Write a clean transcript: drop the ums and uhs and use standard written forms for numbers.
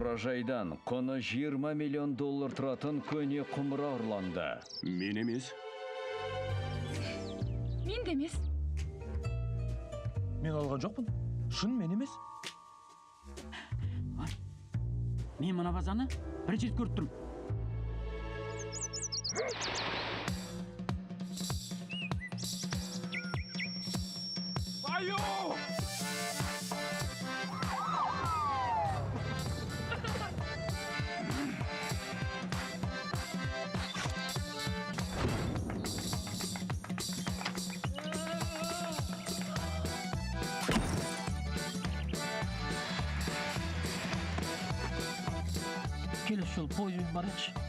Мұражайдан құны 20 миллион доллар тұратын көне құмыра ұрланды. Мен емес. Мен де емес. Мен алған жоқпын. Шын мен емес. Мен мына вазаны бірінші рет көріп тұрмын. Аю! Келесі жолы пойызбен барайықшы.